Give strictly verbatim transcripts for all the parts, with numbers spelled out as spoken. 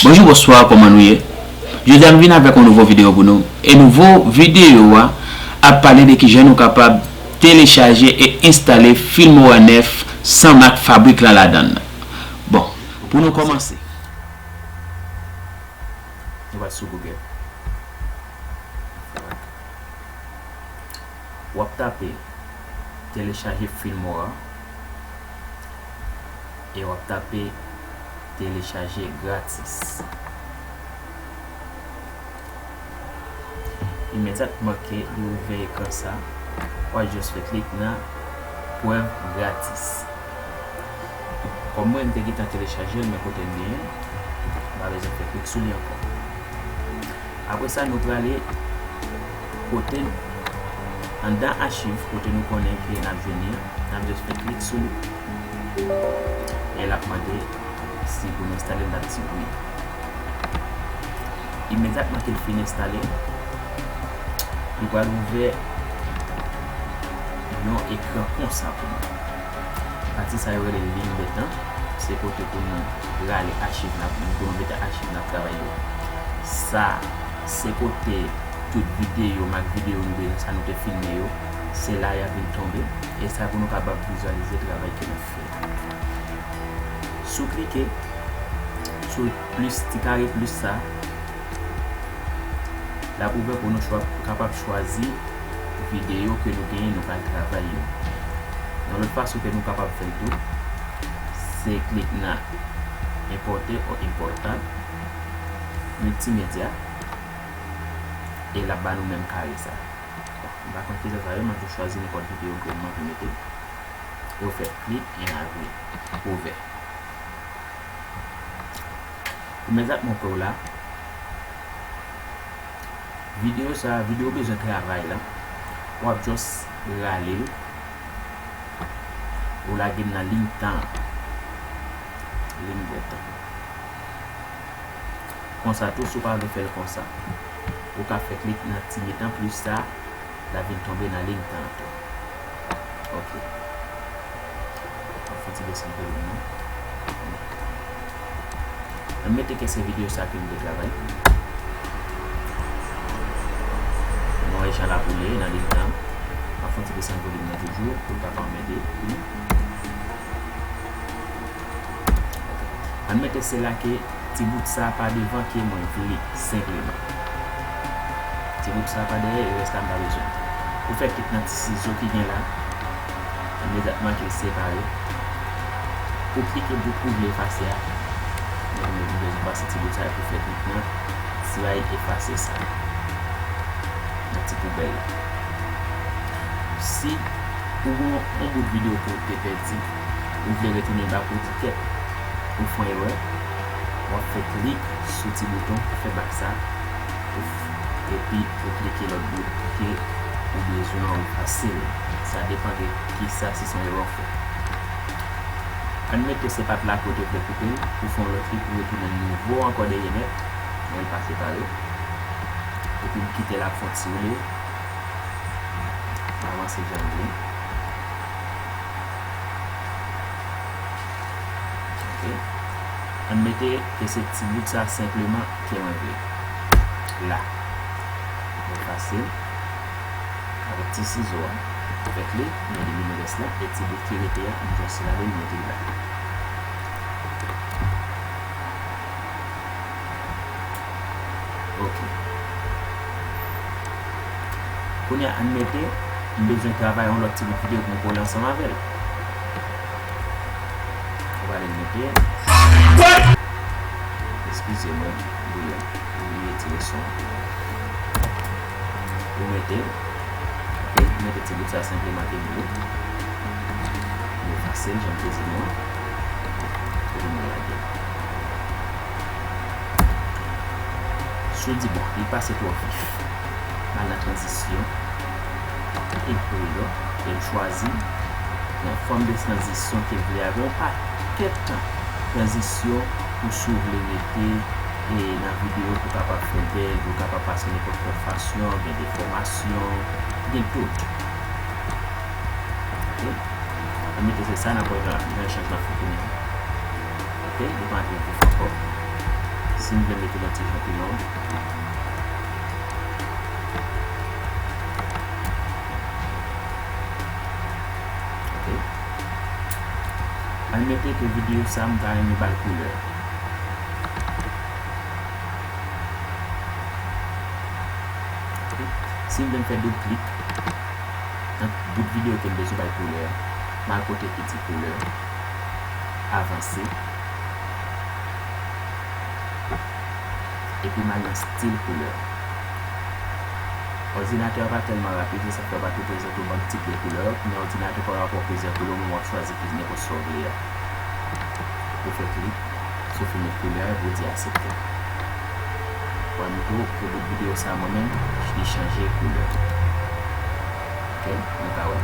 Bonjou, bonswa, kòman nou ye? Jodi a m vin avèk yon nouvo videyo pou nou. E nouvo videyo a ap pale de kijan nou kapab telechaje e enstale Filmora nèf san mak fabrik la ladan l. Bon, pou nou kòmanse, nou pral sou Google. W ap tape telechaje Filmora e w ap tape telechaje gratis. Imedyatman ke li ouvè ekran sa, w a just fè klik nan prèv gratis. Kòm mwen, m te gentan telechaje l, men kote m genyen l, m pa bezwen fè klik sou li ankò. Apre sa, nou prale kote n, anndan achiv, kote nou konnen ke n ap jwenn li an, n ap just fè klik sou li. E l ap mande si pou n enstale l, n ap di wi. Imedyatman ke l fin enstale, li pral ouvè yon ekran konsa pou nou. Pati sa yo rele liy vèt lan, se kote pou nou rale achiv n ap, pou nou mete achiv n ap travay yo. Sa, se kote tout videyo, mak videyo nou bezwen, sa nou te filme yo, se la y ap vin tonbe, e sa pou nou kapab vizyalize travay ke n ap fè. Si w klike sou plis, ti kare plis sa, l ap ouvè pou nou chwa-, kapab chwazi videyo ke nou genyen, nou pral travay yo. Yon lòt fason ke nou kapab fè l tou, se klik nan enpòte o enpòtan, miltimedya, e l ap ba nou menm kare sa. M pa konn kisa sa ye, m ap jis chwazi nenpòt videyo ke m anvi mete. E w fè klik en avri, ouvè. Imedyatman w kwè w la, videyo sa, videyo bezwen travay la, w ap just rale l, ou lage l nan liy tan an, liy vèt lan. Konsa tou, si w pa vle fè l konsa, ou ka fè klik nan ti mitan plis sa, l ap vin tonbe nan liy tan an tou. Ok. Mwen fè ti desann volim nan. Ann mete ke se videyo sa ke m te travay. Nou wè jan l ap woule nan liy tan an. Mwen fè ti desann volim nan toujou pou l pa fè anmède. Ann mete sela ke ti bout sa pa devan ke mwen vle, senpleman. Ti bout sa pa dèyè, e rès la m pa bezwen. Ou fè klik nan ti sizo ki gen la, imedyatman ke l separe. Ou klike bout ou vle efase a. Mwen, mwen, mwen bezwen efase ti bout sa, epi fè klik nan ti bagay efase sa. Nan ti poubèl la. Si ou gen yon bout videyo ke w te pèdi, ou vle retounen bak, ou di kèt, ou fè yon erè, w ap fè klik sou ti bouton ki fè bak sa, ou f-, epi ou klike lòt bout ke ou bezwen an, ou efase l. Sa depann de kisa, si se yon erè w fè. Admete se pa t la ke w te vle koupe l, ou fè yon lòt klik, ou retounen nouvo ankò dèyè nèt, men l pa separe. Epi m kite l ap fè yon ti woule. M avanse jan m vle. Ok. Ann mete ke se ti bout sa senpleman ke mwen vle. La. Mwen efase l avèk ti sizo a. Fè klik, m elimine rès la, e ti bout ki rete a, m just rale l, mete l la. Ok. Kounye a, admete, m bezwen travay yon lòt ti bout videyo pou m kole ansanm avè l. Ou prale mete. Eskize mwen, bliye, m bliye retire son an. Ou mete l. Ok, mete ti bout sa senpleman ke m vle. M efase l, jan m te di nou an. Epi m lage l. Si w di, bon, li pase twò vif, m al nan tranzisyon. Epi, e m chwazi yon fòm de tranzisyon ke m vle avè yon pakèt tan. Tranzisyon pou si w vle mete e nan videyo pou kapab fè bèl, pou kapab pase nenpòt lòt fason, gen defòmasyon, gen tout. Ok? Ann mete se sa, n ap wè jan, jan chanjman fè kounye a. Ok? Li pa antre vif ankò. Si m vle mete l yon ti jan pi long. Ok. Admete ke videyo sa m ta renmen ba l koulè. Ok. Si m vle m fè doub klik nan bout videyo ke m bezwen bay koulè a, m al kote ki di koulè, avanse. Epi m al nan stil koulè. Òdinatè a pa tèlman rapid, se sa k fè w pa tou prezante w bann tip de koulè. Nan òdinatè pa w, w ap wè w prezante koulè, men w ap chwazi ki nenpòt sa w vle a. Ou fè klik, si w fin met koulè a, epi w di aksepte. W a montre w ke bout videyo sa a mwen menm, li chanje koulè. Ok, nou ka wè.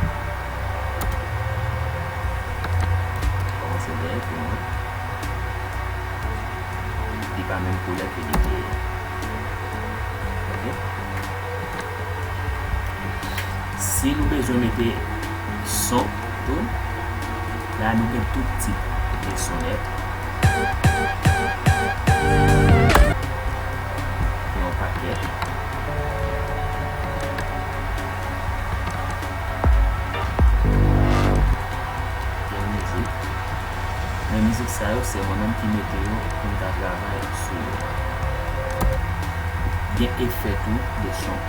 Kòmanse dèyè pou nou wè. Li pa menm koulè ke li te ye. Ok. Si nou bezwen mete son tou, la nou gen tout tip de sonèt. Gen yon pakèt. Gen mizik. Men mizik sa yo, se mwen menm ki mete yo pou m ta travay sou yo. Gen efè tou de son.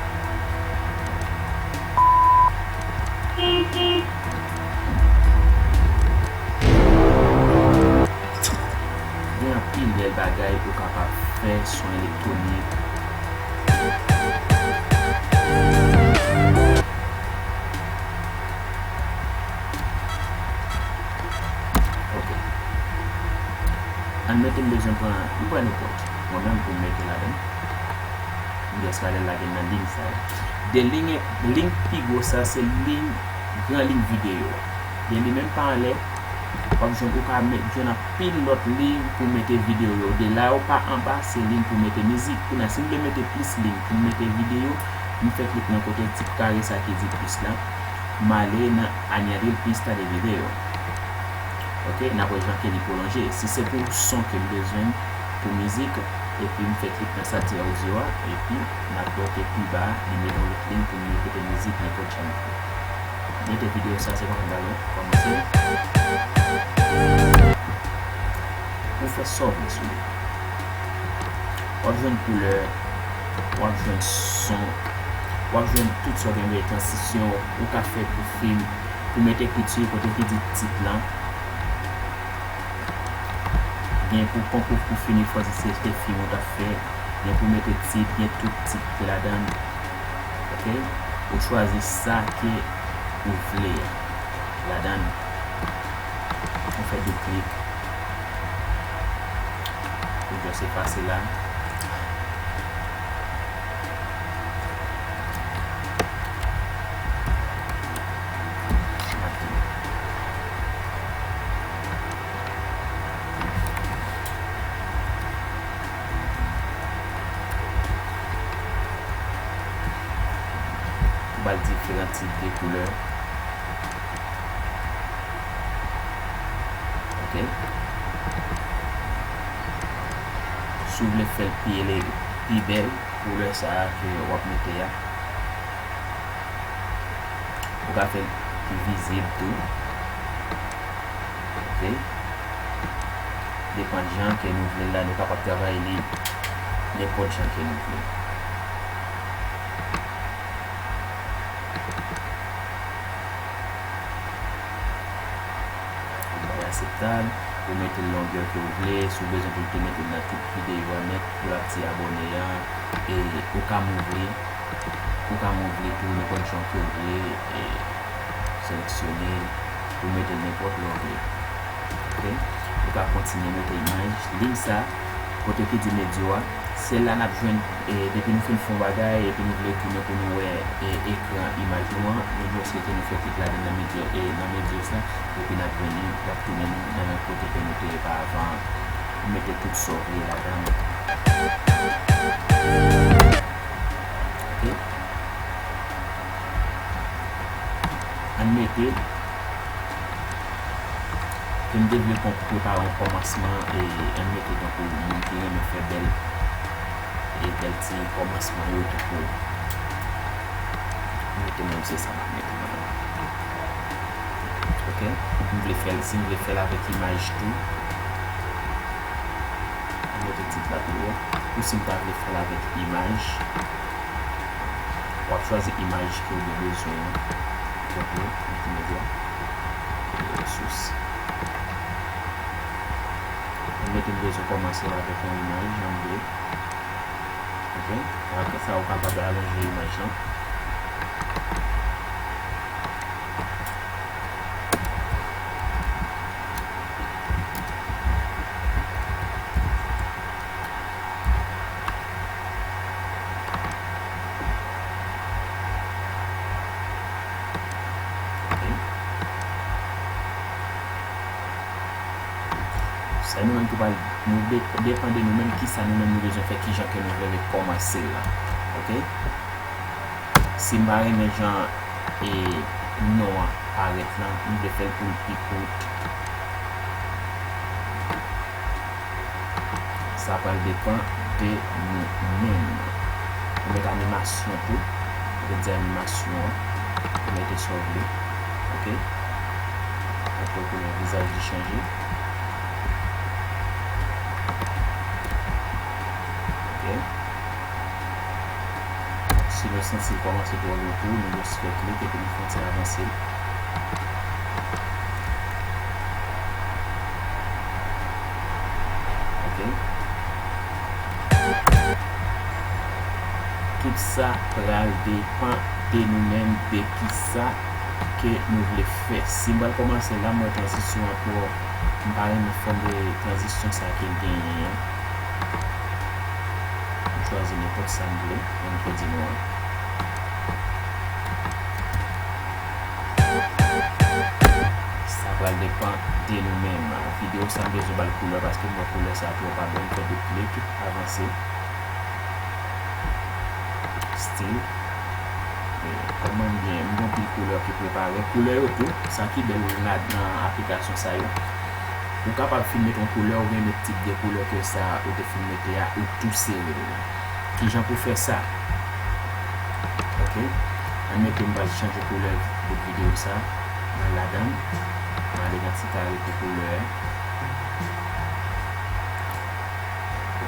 Gen anpil bèl bagay ou kapab fè, son elektwonik. Ok. Admete m bezwen pran, m pran nenpòt. Mwen menm pou m mete ladan. M jis pral lage l nan liy sa yo. De liy, liy pi gwo sa, se liy, gran liy videyo a. Gen li menm pa anlè, w ap jwenn, ou ka met, jwenn anpil lòt liy pou mete videyo yo. De la yo pa anba, se liy pou mete mizik. Kounye a, si m vle mete plis liy pou m mete videyo, m fè klik nan kote ti kare sa ki di plis la. M ale nan añadir pista de video. Ok, n ap wè jan ke li pwolonje. Si se pou son ke m bezwen pou mizik, epi m fè klik nan sa ti audio a, epi n ap wè ke pi ba, li mete yon lòt liy pou m mete mizik nenpòt jan. Mete videyo sa, se pa yon balon, kòmanse. Ou fè sa w vle sou li. W ap jwenn koulè, w ap jwenn son, w ap jwenn tout sa w gen, transisyon, ou ka fè pou fim, pou mete ekriti kote ki di tit lan. Gen pou konkou pou fini chwazi se te fim ou t ap fè, gen pou mete tit, gen tout tit ki ladan l. Ok? Ou chwazi sa ke ou vle a ladan l. Ou fè doub klik. Ou just efase la. Ou ba l diferan tip de koulè. Ok. Si w vle fè l pi ele-, pi bèl, koulè sa a ke w ap mete a, ou ka fè l pi vizib tou. Ok. Depann jan ke nou vle l la, nou kapab travay li nenpòt jan ke nou vle. Ou bay akseptab, ou mete l longè ke w vle, si w bezwen pou l te mete l nan tout videyo a nèt, pou l ap di abòne a, e ou ka move, ou ka move li tou nenpòt jan ke w vle, e seleksyone, ou mete l nenpòt lè w vle. Ok? Ou ka kontinye mete imaj, liy sa, kote ki di medya a, se la n ap jwenn, e, depi nou fin fè yon bagay, epi nou vle tounen pou nou wè, e, ekran imaj nou an, nou just rete nou fè klik ladan nan medya, e, nan medya sa, epi n ap jwenn li, l ap tounen nou nan menm kote ke nou te ye pa avan an. Ou mete tout sa w vle ladan l. Ok? Ann mete ke m te vle kon prepare yon kòmansman, e, ann mete tankou moun ki renmen fè bèl Kòmansman yo tou pou mete menm se sa m ap mete nan. Ok, m vle fè l, si m vle fè l avèk imaj tou, m mete tit la pi wo. Ou si m ta vle fè l avèk imaj, w ap chwazi imaj ke w gen bezwen an. Kontwòl, Multimedia, e resous. M mete m bezwen kòmanse avèk yon imaj, jan m vle. Ok, apre sa, ou kapab alonje imaj lan. Ok. Se nou menm ki pral, nou de-, depann de nou menm kisa nou menm nou bezwen fè, kijan ke nou vle rekòmanse l la. Ok? Si m pa renmen jan e non an parèt lan, m vle fè l pou l pi kout. Sa pral depann de nou menm. Ou met animasyon tou. Ou di animasyon an. Ou mete sa w vle. Ok? Ou pral konnen vizaj li chanje. Ok? Si nou santi l kòmanse twò lou tou, nou jis fè klik epi nou fè yon ti avanse l. Ok. Tout sa pral depann de nou menm, de kisa ke nou vle fè. Si m pral kòmanse la, m wè tranzisyon an twò, m pa renmen fòm de tranzisyon sa ke l genyen an. M chwazi nenpòt sa m vle, menm ke di nou an. Sa pral depann de nou menm. Videyo sa m bezwen ba l koulè paske m wè koulè sa twò pa bèl, m fè de klik, avanse. Stil. E, kòman m gen, m gen anpil koulè ki prepare. Koulè yo tou, sa ki bèl ladan aplikasyon sa yo. Ou kapab fin mete yon koulè oubyen met tip de koulè ke sa ou te fin mete a, ou tou sere l. Kijan pou fè sa? Ok. Admete m pral chanje koulè bout videyo sa. Mwen ladan l. Mwen ale nan ti kare pou koulè.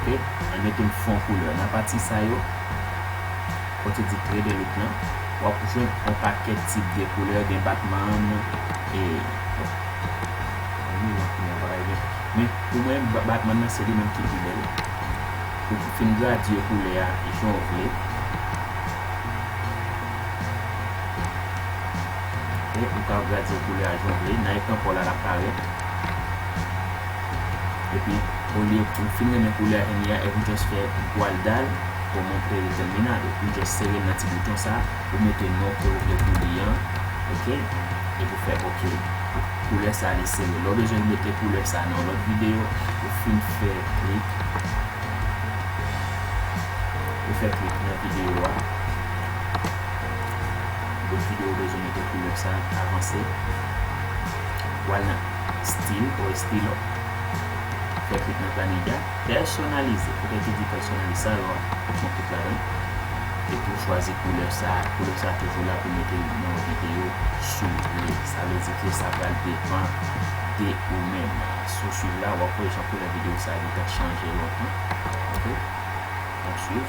Ok. Admete m fè yon koulè. Nan pati sa yo, kote di trade look lan, w ap jwenn yon pakèt tip de koulè, gen Batman, e, bon, ann li nan koulè bagay, men, men pou mwen, Ba-, Batman nan se li menm ki pi bèl. Ou fin gradye koulè a jan w vle. E ou ka gradye koulè a jan w vle. Nan ekran pa w la, l ap parèt. Epi, olye pou w fin renmen koulè a jan l ye a, epi w just fè gwal dal pou montre l tèminal. Epi w just sere l nan ti bouton sa, ou mete non ke w vle pou li an, ok? Epi w fè ok. Koulè sa, li sere. Lè w bezwen mete koulè sa nan yon lòt videyo, ou fin fè klik, ou fè klik nan videyo a. Lòt videyo w bezwen mete koulè sa, avanse. W al nan stil, ou estilo. Fè klik nan planèt la. Pèsonalize. Kote ki di pèsonalize sa, lè w ap fè klik ladan l. Epi w chwazi koulè sa. Koulè sa toujou la pou mete l nan yon videyo si w vle. Sa vle di ke sa pral depann de ou menm. Si w swiv la, w ap wè jan koulè videyo sa gentan chanje lontan. Ok? N ap swiv.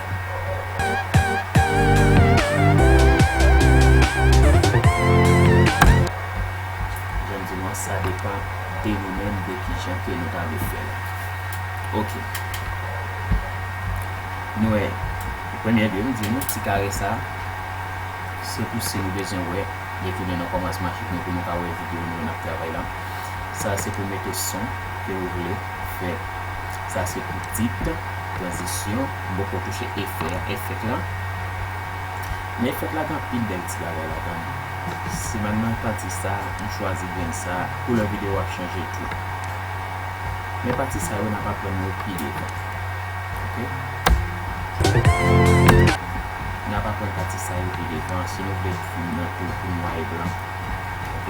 Jan m di nou an, sa depann de nou menm, de kijan ke nou ta vle fè l. Ok. Nou wè, premye de m di nou, ti kare sa, se pou si nou bezwen wè, retounen nan kòmansman chit nou pou nou ka wè videyo nou n ap travay la. Sa se pou mete son ke ou vle fè. Sa se pou tit, tranzisyon, m poko touche efè, efèk la. Men efèk la gen anpil bèl ti bagay ladan l. Si m al nan pati sa, m chwazi grenn sa, koulè videyo a chanje tou. Men pati sa yo, n ap aprann yo pi devan. Ok? N ap aprann pati sa yo pi devan, si nou vle fin nan tou pou nwa e blan. Ok?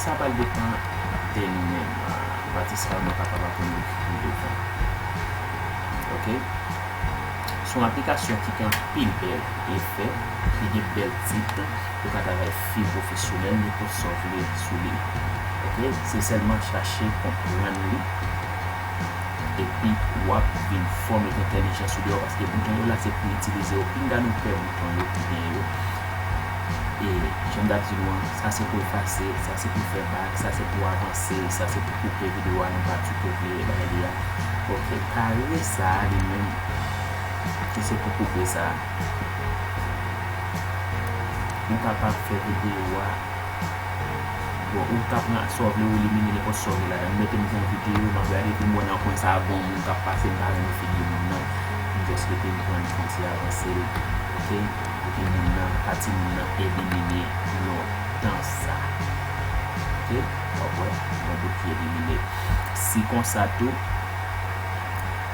Sa pral depann de nou menm. Pati sa yo, nou kapab aprann yo pi devan. Ok? Se yon aplikasyon ki gen anpil bèl efè, ki gen bèl tit, ou ka travay fim pwofesyonèl, nenpòt sa w vle sou li. Oke? Se sèlman chache konprann li, epi w ap vin fò met entèlijans ou deyò, paske bouton yo la se pou itilize yo. Pinga nou pè bouton yo ki gen yo. E jan m t ap di nou an, sa se pou efase, sa se pou fè bak, sa se pou avanse, sa se pou koupe videyo a nan pati ke w vle bay li a. Oke, kare sa a li menm, ki se pou koupe sa a. Nou kapab fè videyo a. Bon, ou ka pran sa w vle, ou elimine nenpòt sa w vle ladan. M mete m pou yon videyo, m ap gade, epi m wè nan kwen sa a, gon moun k ap pase, m pa renmen figi moun nan. M just rete m pran l, fè yon ti avanse l, oke? Epi moun nan, pati moun nan elimine lontan sa. Oke? W ap wè, yon bout ki elimine. Si konsa tou,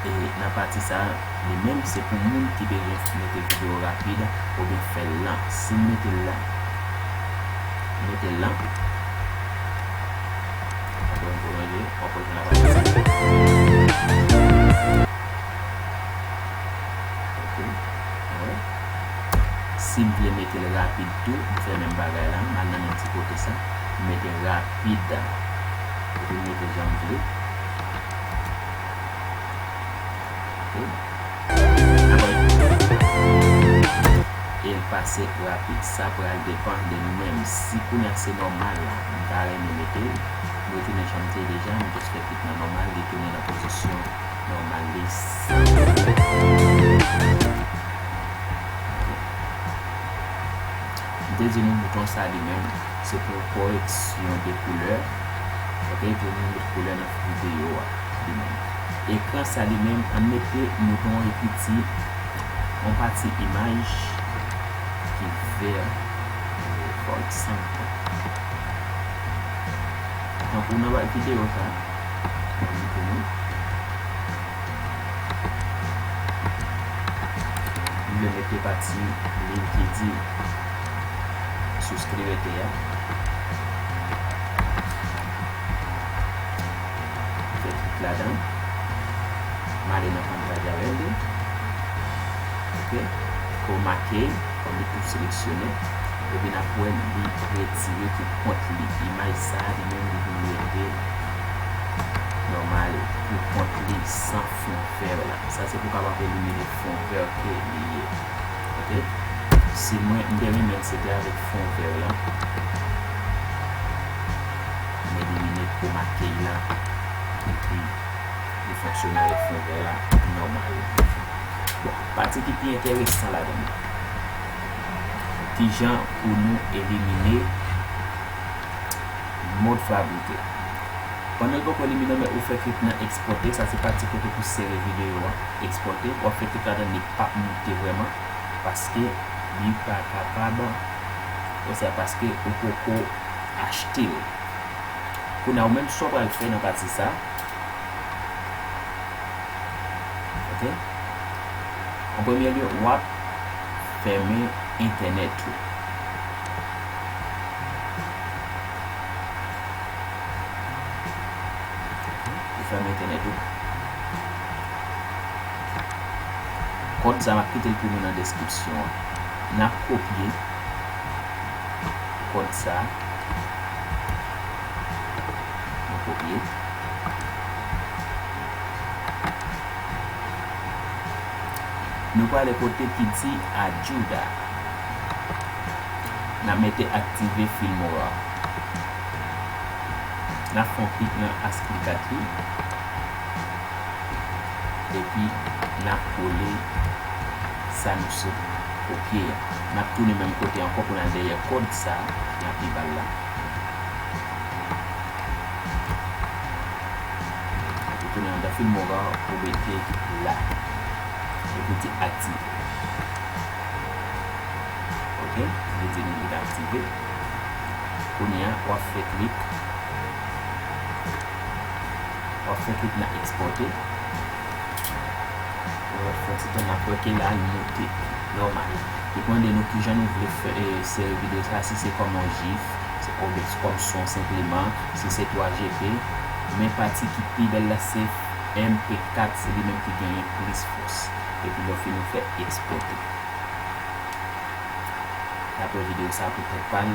e nan pati sa a, li menm se pou moun ki bezwen mete videyo rapid oubyen fè l lan. Si m mete l la, mete l lan, apre m pwolonje, w ap wè jan l ap avanse. Oke. Alright. Si m vle mete l rapid tou, m fè menm bagay la, m al nan menm ti kote sa, m mete rapid. Epi m mete jan m vle. Oke. Alright. E l pase rapid. Sa pral depann de nou menm. Si kounye a se nòmal la, m pa renmen mete l, m retounen jan m te ye deja, m just fè klik nan nòmal, li tounen nan pozisyon nòmal li. M te di nou bouton sa li menm, se pou koreksyon de koulè. Oke, pou nou met koulè nan videyo a li menm. Ekran sa li menm, ann mete nou gen yon piti, yon pati imaj ki vè, for example. Tankou nan videyo sa, ann mete nou. M vle mete pati li ki di souskribete a. M fè klik ladan. M ale nan fanpaj avè l. Oke. Pou make, kòm li tou seleksyone. Epi n ap wè li retire pou kont li. Imaj sa a, li menm, li vin rete nòmal pou kont li san fon vè la. Sa se pou kapab elimine fon vè ke li ye. Oke? Si mwen, m te renmen l se te avèk fon vè la. M elimine pou make la. Epi, li fonksyone avèk fon vè la nòmal. Bon, pati ki pi enteresan ladan l, kijan pou nou elimine mòd fabrike. Pandan l poko elimine, men ou fè klik nan ekspòte, sa se pati kote pou sere videyo a, ekspòte, w ap fè klik ladan l, li p ap moute vrèman, paske li pa kapab, konsa, paske ou poko achte l. Kounye a, ou menm, sa w pral fè nan pati sa, oke? An premye lye, w ap fèmen entènèt ou. Ou fèmen entènèt ou. Kòd sa, m ap kite l pou nou nan deskripsyon an. N ap kopye kòd sa. Nou kopye. Nou prale kote ki di ajuda. N ap mete aktive Filmora. N ap fè yon klik nan asplikatli. Epi, n ap kole sa nou sot kopye a. N ap tounen menm kote ankò pou n al dèyè kòd sa a, n ap li ba l la. Ou tounen anndan Filmora, ou mete la. Epi w di aktive. Oke? Li di nou li aktive. Kounye a, w ap fè klik. W ap fè klik nan ekspòte. W ap fè ti tan, n ap wè ke la, li moute. Nòmal. Li mande nou kijan nou vle fè, e, sere videyo sa, si se kòm yon jif, se kòm, kòm son senpleman, si se twa G P. Men pati ki pi bèl la, se M P kat, se li menm ki genyen plis fòs. Epi lè w fini, w fè ekspòte. Apre videyo sa pou tèt pa l,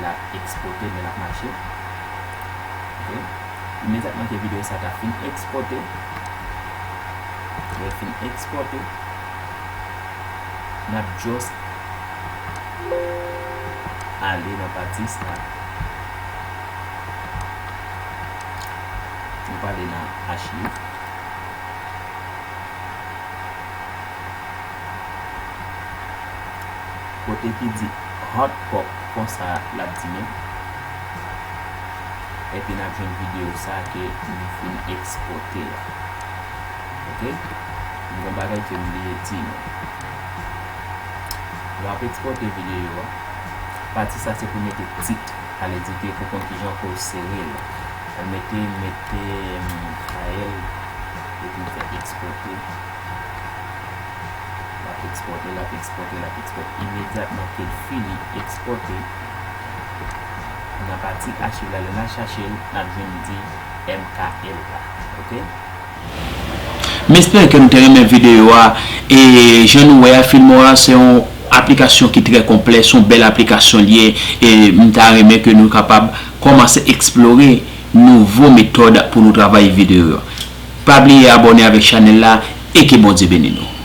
l ap ekspòte, men l ap mache. Ok. Imedyatman ke videyo sa ta fin ekspòte, lè l fin ekspòte, n ap just ale nan pati sa. Nou prale nan achiv. Kote ki di hot pop konsa l ap di nou. Epi n ap jwenn videyo sa ke nou fin ekspòte a. Ok? M gen yon bagay ke m bliye di nou. Lè w ap ekspòte videyo a, pati sa se pou mete tit. Sa vle di ke pou konn kijan pou w sere l. Mete, mete, mm, fayèl, epi fè ekspòte. L ap ekspòte, l ap ekspòte, l ap ekspòte. Imedyatman ke l fini ekspòte, nan pati achiv la, lè n al chache l, n ap jwenn li di M K L la. Ok? M espere ke nou te renmen videyo a. E jan nou wè a, Filmora se yon aplikasyon ki trè konplè, se yon bèl aplikasyon li ye. E m ta renmen ke nou kapab kòmanse eksplore nouvo metòd pou nou travay videyo yo. Pa bliye abòne avèk chanèl la e ke Bondye beni nou.